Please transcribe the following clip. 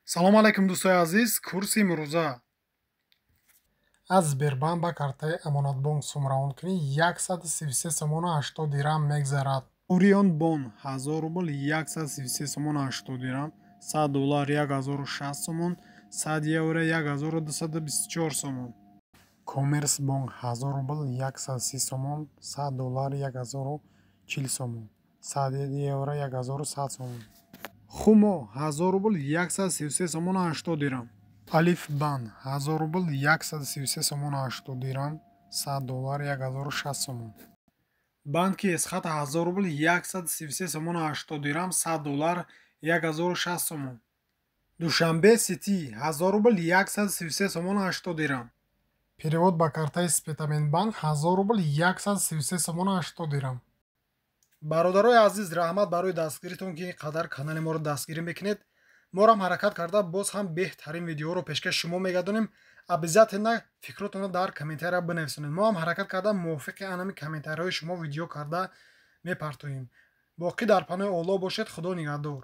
Салому алайкум, дӯстои азиз. Курси имрӯза: аз Сбербанк ба картаи Амонатбонк сум равон кунӣ, 133 сомону 80 дирам мегзарад. Орион Бон, 1000 рубл 133 сомону 80 дирам, 100 доллар 1060 сомон, 100 евро 1224 сомон. Коммерсбонк, 1000 рубл 130 сомон, 100 доллар 1040 сомон, 100 евро 1100 сомон. Хумо, 1000 рубл 133 сомону 80 дирам. Алифбанк, 1000 рубл 133 сомону 80 дирам, 100 доллар 1060 сомон. Банки Эсхат, 1000 рубл 133 сомону 80 дирам, 100 доллар 1060 сомон. Душанбе Сити, 1000 рубл 133 сомону 80 дирам. Перевод ба картаи Спитаменбанк, 1000 рубл 133 сомону 80 дирам. Бародарои азиз, раҳмат барои дастгиритон, ки ин қадар канали моро дастгирӣ мекунед. Морам ҳаракат карда, боз ҳам беҳтарин видеоро пешкаши шумо мегардонем. Обязательно фикротонро дар комментария бинависонед. Мо ҳам ҳаракат карда, мувофиқи анами комментариҳои шумо видео карда мепартоем. Боқӣ дар паноҳи Оллоҳ бошед. Худо нигаҳдор.